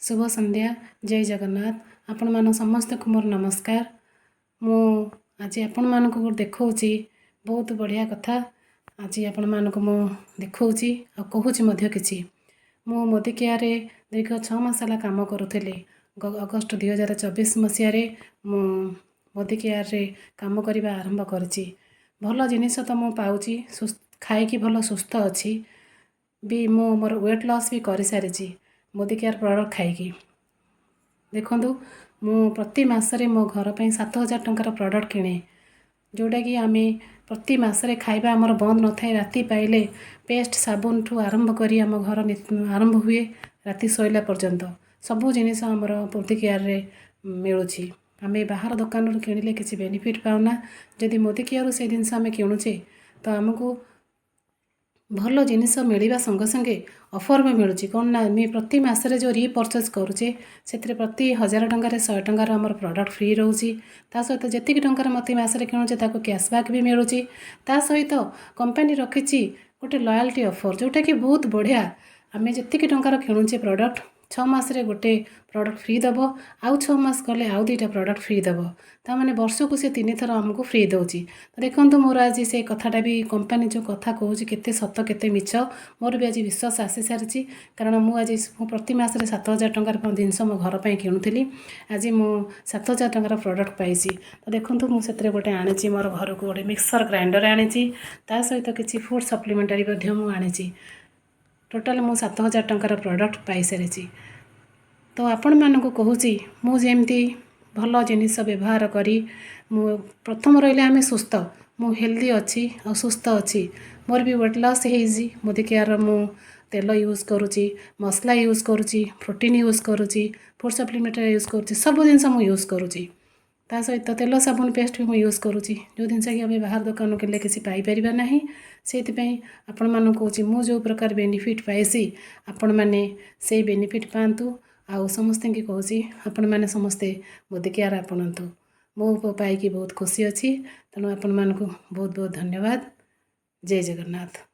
ଶୁଭ ସନ୍ଧ୍ୟା, ଜୟ ଜଗନ୍ନାଥ। ଆପଣମାନ ସମସ୍ତଙ୍କୁ ମୋର ନମସ୍କାର। ମୁଁ ଆଜି ଆପଣମାନଙ୍କୁ ଦେଖାଉଛି ବହୁତ ବଢ଼ିଆ କଥା। ଆଜି ଆପଣମାନଙ୍କୁ ମୁଁ ଦେଖାଉଛି ଆଉ କହୁଛି ମଧ୍ୟ କିଛି। ମୁଁ ମୋଦିକେୟାରରେ ଦୀର୍ଘ 6 ମାସ ହେଲା କାମ କରୁଥିଲି। ଅଗଷ୍ଟ 2024 ମସିହାରେ ମୁଁ ମୋଦିକେୟାରରେ କାମ କରିବା ଆରମ୍ଭ କରିଛି। ଭଲ ଜିନିଷ ତ ମୁଁ ପାଉଛି, ଖାଇକି ଭଲ ସୁସ୍ଥ ଅଛି ବି। ମୁଁ ମୋର ୱେଟ୍ ଲସ୍ ବି କରିସାରିଛି ମୋଦିକେୟାର ପ୍ରଡ଼କ୍ଟ ଖାଇକି। ଦେଖନ୍ତୁ, ମୁଁ ପ୍ରତି ମାସରେ ମୋ ଘର ପାଇଁ 7000 ଟଙ୍କାର ପ୍ରଡ଼କ୍ଟ କିଣେ, ଯେଉଁଟାକି ଆମେ ପ୍ରତି ମାସରେ ଖାଇବା ଆମର ବନ୍ଦ ନଥାଏ। ରାତି ପାଇଲେ ପେଷ୍ଟ ସାବୁନଠୁ ଆରମ୍ଭ କରି ଆମ ଘର ଆରମ୍ଭ ହୁଏ, ରାତି ଶୋଇଲା ପର୍ଯ୍ୟନ୍ତ ସବୁ ଜିନିଷ ଆମର ମୋଦିକେୟାରରେ ମିଳୁଛି। ଆମେ ବାହାର ଦୋକାନରୁ କିଣିଲେ କିଛି ବେନିଫିଟ୍ ପାଉନା। ଯଦି ମୋଦିକେୟାରରୁ ସେଇ ଜିନିଷ ଆମେ କିଣୁଛେ, ତ ଆମକୁ ଭଲ ଜିନିଷ ମିଳିବା ସଙ୍ଗେ ସଙ୍ଗେ ଅଫର୍ ବି ମିଳୁଛି। କ'ଣ ନା, ଆମେ ପ୍ରତି ମାସରେ ଯେଉଁ ରିପରଚେଜ୍ କରୁଛେ, ସେଥିରେ ପ୍ରତି 1000 ଟଙ୍କାରେ 100 ଟଙ୍କାର ଆମର ପ୍ରଡ଼କ୍ଟ ଫ୍ରି ରହୁଛି। ତା ସହିତ ଯେତିକି ଟଙ୍କାର ପ୍ରତି ମାସରେ କିଣୁଛେ, ତାକୁ କ୍ୟାସବ୍ୟାକ୍ ବି ମିଳୁଛି। ତା ସହିତ କମ୍ପାନୀ ରଖିଛି ଗୋଟେ ଲୟାଲ୍ଟି ଅଫର୍, ଯେଉଁଟାକି ବହୁତ ବଢ଼ିଆ। ଆମେ ଯେତିକି ଟଙ୍କାର କିଣୁଛେ ପ୍ରଡ଼କ୍ଟ, 6 ମାସରେ ଗୋଟେ ପ୍ରଡ଼କ୍ଟ ଫ୍ରି ଦେବ, ଆଉ 6 ମାସ ଗଲେ ଆଉ ଦୁଇଟା ପ୍ରଡ଼କ୍ଟ ଫ୍ରି ଦେବ। ତା'ମାନେ ବର୍ଷକୁ ସେ ତିନି ଥର ଆମକୁ ଫ୍ରି ଦେଉଛି। ତ ଦେଖନ୍ତୁ, ମୋର ଆଜି ସେ କଥାଟା ବି, କମ୍ପାନୀ ଯେଉଁ କଥା କହୁଛି କେତେ ସତ କେତେ ମିଛ, ମୋର ବି ଆଜି ବିଶ୍ୱାସ ଆସିସାରିଛି। କାରଣ ମୁଁ ଆଜି ମୁଁ ପ୍ରତି ମାସରେ 7000 ଟଙ୍କାର ଜିନିଷ ମୋ ଘର ପାଇଁ କିଣୁଥିଲି। ଆଜି ମୁଁ 7000 ଟଙ୍କାର ପ୍ରଡ଼କ୍ଟ ପାଇଛି। ତ ଦେଖନ୍ତୁ, ମୁଁ ସେଥିରେ ଗୋଟେ ଆଣିଛି, ମୋର ଘରକୁ ଗୋଟେ ମିକ୍ସର ଗ୍ରାଇଣ୍ଡର ଆଣିଛି। ତା ସହିତ କିଛି ଫୁଡ଼୍ ସପ୍ଲିମେଣ୍ଟାରୀ ମଧ୍ୟ ମୁଁ ଆଣିଛି। ଟୋଟାଲ୍ ମୁଁ 7000 ଟଙ୍କାର ପ୍ରଡ଼କ୍ଟ ପାଇସାରିଛି। ତ ଆପଣମାନଙ୍କୁ କହୁଛି, ମୁଁ ଯେମିତି ଭଲ ଜିନିଷ ବ୍ୟବହାର କରି ମୁଁ ପ୍ରଥମ ରହିଲେ ଆମେ ସୁସ୍ଥ, ମୁଁ ହେଲ୍ଦି ଅଛି ଆଉ ସୁସ୍ଥ ଅଛି। ମୋର ବି ୱେଟ୍ ଲସ୍ ହେଇଛି। ମୋଦିକେୟାରର ମୁଁ ତେଲ ୟୁଜ୍ କରୁଛି, ମସଲା ୟୁଜ୍ କରୁଛି, ପ୍ରୋଟିନ୍ ୟୁଜ୍ କରୁଛି, ଫୁଡ଼୍ ସପ୍ଲିମେଣ୍ଟାରୀ ୟୁଜ୍ କରୁଛି, ସବୁ ଜିନିଷ ମୁଁ ୟୁଜ୍ କରୁଛି। ତା ସହିତ ତେଲ, ସାବୁନ, ପେଷ୍ଟ ବି ମୁଁ ୟୁଜ୍ କରୁଛି, ଯେଉଁ ଜିନିଷ କି ଆମେ ବାହାର ଦୋକାନରୁ କିଣିଲେ କିଛି ପାଇପାରିବା ନାହିଁ। ସେଇଥିପାଇଁ ଆପଣମାନଙ୍କୁ କହୁଛି, ମୁଁ ଯେଉଁ ପ୍ରକାର ବେନିଫିଟ୍ ପାଇଛି, ଆପଣମାନେ ସେଇ ବେନିଫିଟ୍ ପାଆନ୍ତୁ। ଆଉ ସମସ୍ତଙ୍କୁ କହୁଛି, ଆପଣମାନେ ସମସ୍ତେ ମୋଦିକେୟାର ଆପଣାନ୍ତୁ। ମୁଁ ପାଇକି ବହୁତ ଖୁସି ଅଛି। ତେଣୁ ଆପଣମାନଙ୍କୁ ବହୁତ ବହୁତ ଧନ୍ୟବାଦ। ଜୟ ଜଗନ୍ନାଥ।